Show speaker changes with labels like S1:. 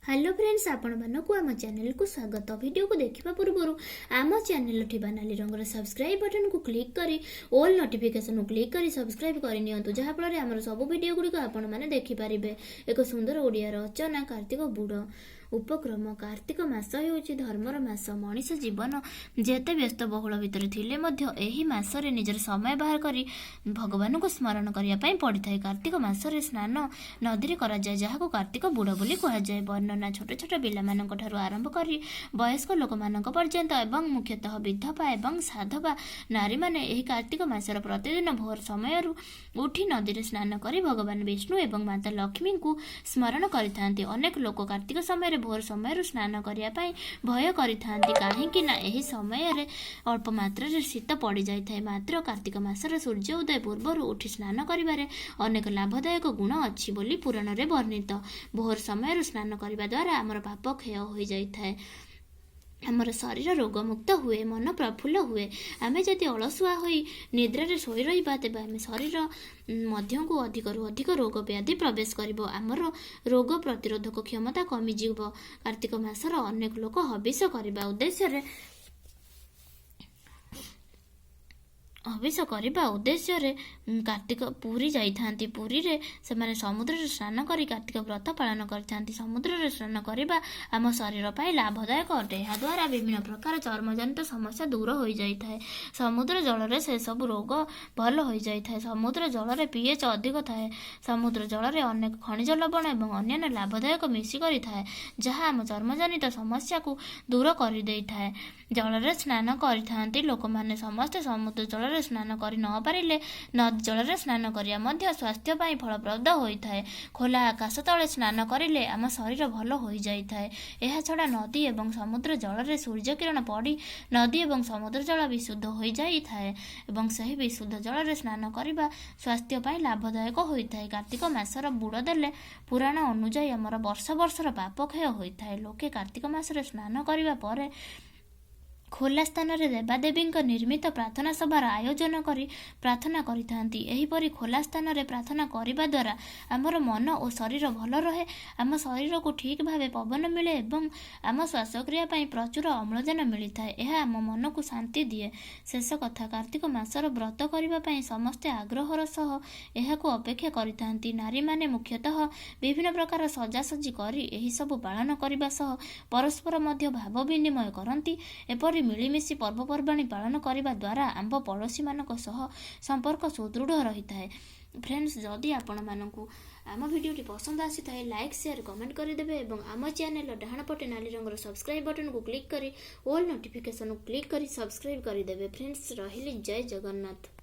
S1: Hello friends, ଆପଣମାନଙ୍କୁ ଆମ ଚ୍ୟାନେଲକୁ ସ୍ୱାଗତ। ଭିଡ଼ିଓକୁ ଦେଖିବା ପୂର୍ବରୁ ଆମ ଚ୍ୟାନେଲରେ ଥିବା ନାଲି ରଙ୍ଗର ସବସ୍କ୍ରାଇବ୍ ବଟନକୁ କ୍ଲିକ୍ କରି ଅଲ୍ ନୋଟିଫିକେସନକୁ କ୍ଲିକ୍ କରି ସବସ୍କ୍ରାଇବ୍ କରିନିଅନ୍ତୁ, ଯାହାଫଳରେ ଆମର ସବୁ ଭିଡ଼ିଓ ଗୁଡ଼ିକ ଆପଣମାନେ ଦେଖିପାରିବେ। ଏକ ସୁନ୍ଦର ଓଡ଼ିଆ ରଚନା, କାର୍ତ୍ତିକ ବୁଡ଼। ଉପକ୍ରମ। କାର୍ତ୍ତିକ ମାସ ହେଉଛି ଧର୍ମର ମାସ। ମଣିଷ ଜୀବନ ଯେତେ ବ୍ୟସ୍ତ ବହୁଳ ଭିତରେ ଥିଲେ ମଧ୍ୟ ଏହି ମାସରେ ନିଜର ସମୟ ବାହାର କରି ଭଗବାନଙ୍କୁ ସ୍ମରଣ କରିବା ପାଇଁ ପଡ଼ିଥାଏ। କାର୍ତ୍ତିକ ମାସରେ ସ୍ନାନ ନଦୀରେ କରାଯାଏ, ଯାହାକୁ କାର୍ତ୍ତିକ ବୁଡ଼ ବୋଲି କୁହାଯାଏ। ବର୍ଣ୍ଣନା। ଛୋଟ ଛୋଟ ପିଲାମାନଙ୍କ ଠାରୁ ଆରମ୍ଭ କରି ବୟସ୍କ ଲୋକମାନଙ୍କ ପର୍ଯ୍ୟନ୍ତ ଏବଂ ମୁଖ୍ୟତଃ ବିଧବା ଏବଂ ସାଧବା ନାରୀମାନେ ଏହି କାର୍ତ୍ତିକ ମାସର ପ୍ରତିଦିନ ଭୋର ସମୟରୁ ଉଠି ନଦୀରେ ସ୍ନାନ କରି ଭଗବାନ ବିଷ୍ଣୁ ଏବଂ ମାତା ଲକ୍ଷ୍ମୀଙ୍କୁ ସ୍ମରଣ କରିଥାନ୍ତି। ଅନେକ ଲୋକ କାର୍ତ୍ତିକ ସମୟରେ ଭୋର ସମୟରୁ ସ୍ନାନ କରିବା ପାଇଁ ଭୟ କରିଥାନ୍ତି, କାହିଁକି ନା ଏହି ସମୟରେ ଅଳ୍ପ ମାତ୍ରାରେ ଶୀତ ପଡ଼ିଯାଇଥାଏ। ମାତ୍ର କାର୍ତ୍ତିକ ମାସର ସୂର୍ଯ୍ୟ ଉଦୟ ପୂର୍ବରୁ ଉଠି ସ୍ନାନ କରିବାରେ ଅନେକ ଲାଭଦାୟକ ଗୁଣ ଅଛି ବୋଲି ପୁରାଣରେ ବର୍ଣ୍ଣିତ। ଭୋର ସମୟରୁ ସ୍ନାନ କରିବା ଦ୍ୱାରା ଆମର ପାପ କ୍ଷୟ ହୋଇଯାଇଥାଏ, ଆମର ଶରୀର ରୋଗମୁକ୍ତ ହୁଏ, ମନ ପ୍ରଫୁଲ୍ଲ ହୁଏ। ଆମେ ଯଦି ଅଳସୁଆ ହୋଇ ନିଦ୍ରାରେ ଶୋଇ ରହିବା, ତେବେ ଆମେ ଶରୀର ମଧ୍ୟକୁ ଅଧିକରୁ ଅଧିକ ରୋଗ ବ୍ୟାଧି ପ୍ରବେଶ କରିବ, ଆମର ରୋଗ ପ୍ରତିରୋଧକ କ୍ଷମତା କମିଯିବ। କାର୍ତ୍ତିକ ମାସର ଅନେକ ଲୋକ ହବିଷ କରିବା ଉଦ୍ଦେଶ୍ୟରେ କାର୍ତ୍ତିକ ପୁରୀ ଯାଇଥାନ୍ତି। ପୁରୀରେ ସେମାନେ ସମୁଦ୍ରରେ ସ୍ନାନ କରି କାର୍ତ୍ତିକ ବ୍ରତ ପାଳନ କରିଥାନ୍ତି। ସମୁଦ୍ରରେ ସ୍ନାନ କରିବା ଆମ ଶରୀର ପାଇଁ ଲାଭଦାୟକ ଅଟେ। ଏହାଦ୍ୱାରା ବିଭିନ୍ନ ପ୍ରକାର ଚର୍ମଜନିତ ସମସ୍ୟା ଦୂର ହୋଇଯାଇଥାଏ। ସମୁଦ୍ର ଜଳରେ ସେସବୁ ରୋଗ ଭଲ ହୋଇଯାଇଥାଏ। ସମୁଦ୍ର ଜଳରେ ପିଏଚ୍ ଅଧିକ ଥାଏ। ସମୁଦ୍ର ଜଳରେ ଅନେକ ଖଣିଜ ଲବଣ ଏବଂ ଅନ୍ୟାନ୍ୟ ଲାଭଦାୟକ ମିଶିକରି ଥାଏ, ଯାହା ଆମ ଚର୍ମଜନିତ ସମସ୍ୟାକୁ ଦୂର କରିଦେଇଥାଏ। ଜଳରେ ସ୍ନାନ କରିଥାନ୍ତି ଲୋକମାନେ। ସମସ୍ତେ ସମୁଦ୍ର ଜଳରେ ସ୍ନାନ କରି ନ ପାରିଲେ ନଦୀ ଜଳରେ ସ୍ନାନ କରିବା ମଧ୍ୟ ସ୍ୱାସ୍ଥ୍ୟ ପାଇଁ ଫଳପ୍ରଦ ହୋଇଥାଏ। ଖୋଲା ଆକାଶ ତଳେ ସ୍ନାନ କରିଲେ ଆମ ଶରୀର ଭଲ ହୋଇଯାଇଥାଏ। ଏହାଛଡ଼ା ନଦୀ ଏବଂ ସମୁଦ୍ର ଜଳରେ ସୂର୍ଯ୍ୟ କିରଣ ପଡ଼ି ନଦୀ ଏବଂ ସମୁଦ୍ର ଜଳ ବିଶୁଦ୍ଧ ହୋଇଯାଇଥାଏ ଏବଂ ସେହି ବିଶୁଦ୍ଧ ଜଳରେ ସ୍ନାନ କରିବା ସ୍ୱାସ୍ଥ୍ୟ ପାଇଁ ଲାଭଦାୟକ ହୋଇଥାଏ। କାର୍ତ୍ତିକ ମାସର ବୁଡ଼ ଦେଲେ ପୁରାଣ ଅନୁଯାୟୀ ଆମର ବର୍ଷ ବର୍ଷର ପାପ କ୍ଷୟ ହୋଇଥାଏ। ଲୋକେ କାର୍ତ୍ତିକ ମାସରେ ସ୍ନାନ କରିବା ପରେ ଖୋଲା ସ୍ଥାନରେ ଦେବାଦେବୀଙ୍କ ନିର୍ମିତ ପ୍ରାର୍ଥନା ସଭାର ଆୟୋଜନ କରି ପ୍ରାର୍ଥନା କରିଥାନ୍ତି। ଏହିପରି ଖୋଲା ସ୍ଥାନରେ ପ୍ରାର୍ଥନା କରିବା ଦ୍ୱାରା ଆମର ମନ ଓ ଶରୀର ଭଲ ରହେ, ଆମ ଶରୀରକୁ ଠିକ୍ ଭାବେ ପବନ ମିଳେ ଏବଂ ଆମ ଶ୍ୱାସକ୍ରିୟା ପାଇଁ ପ୍ରଚୁର ଅମ୍ଳଜାନ ମିଳିଥାଏ। ଏହା ଆମ ମନକୁ ଶାନ୍ତି ଦିଏ। ଶେଷ କଥା, କାର୍ତ୍ତିକ ମାସର ବ୍ରତ କରିବା ପାଇଁ ସମସ୍ତେ ଆଗ୍ରହର ସହ ଏହାକୁ ଅପେକ୍ଷା କରିଥାନ୍ତି। ନାରୀମାନେ ମୁଖ୍ୟତଃ ବିଭିନ୍ନ ପ୍ରକାର ସଜାସଜି କରି ଏହିସବୁ ପାଳନ କରିବା ସହ ପରସ୍ପର ମଧ୍ୟ ଭାବ ବିନିମୟ କରନ୍ତି। ଏପରି ମିଳିମିଶି ପର୍ବପର୍ବାଣି ପାଳନ କରିବା ଦ୍ୱାରା ଆମ୍ଭ ପଡ଼ୋଶୀମାନଙ୍କ ସହ ସମ୍ପର୍କ ସୁଦୃଢ଼ ରହିଥାଏ। ଫ୍ରେଣ୍ଡସ୍, ଯଦି ଆପଣମାନଙ୍କୁ ଆମ ଭିଡ଼ିଓଟି ପସନ୍ଦ ଆସିଥାଏ, ଲାଇକ୍, ସେୟାର, କମେଣ୍ଟ କରିଦେବେ ଏବଂ ଆମ ଚ୍ୟାନେଲର ଡାହାଣ ପଟେ ନାଲି ରଙ୍ଗର ସବସ୍କ୍ରାଇବ୍ ବଟନକୁ କ୍ଲିକ୍ କରି ଅଲ୍ ନୋଟିଫିକେସନକୁ କ୍ଲିକ୍ କରି ସବସ୍କ୍ରାଇବ୍ କରିଦେବେ। ଫ୍ରେଣ୍ଡସ୍, ରହିଲି। ଜୟ ଜଗନ୍ନାଥ।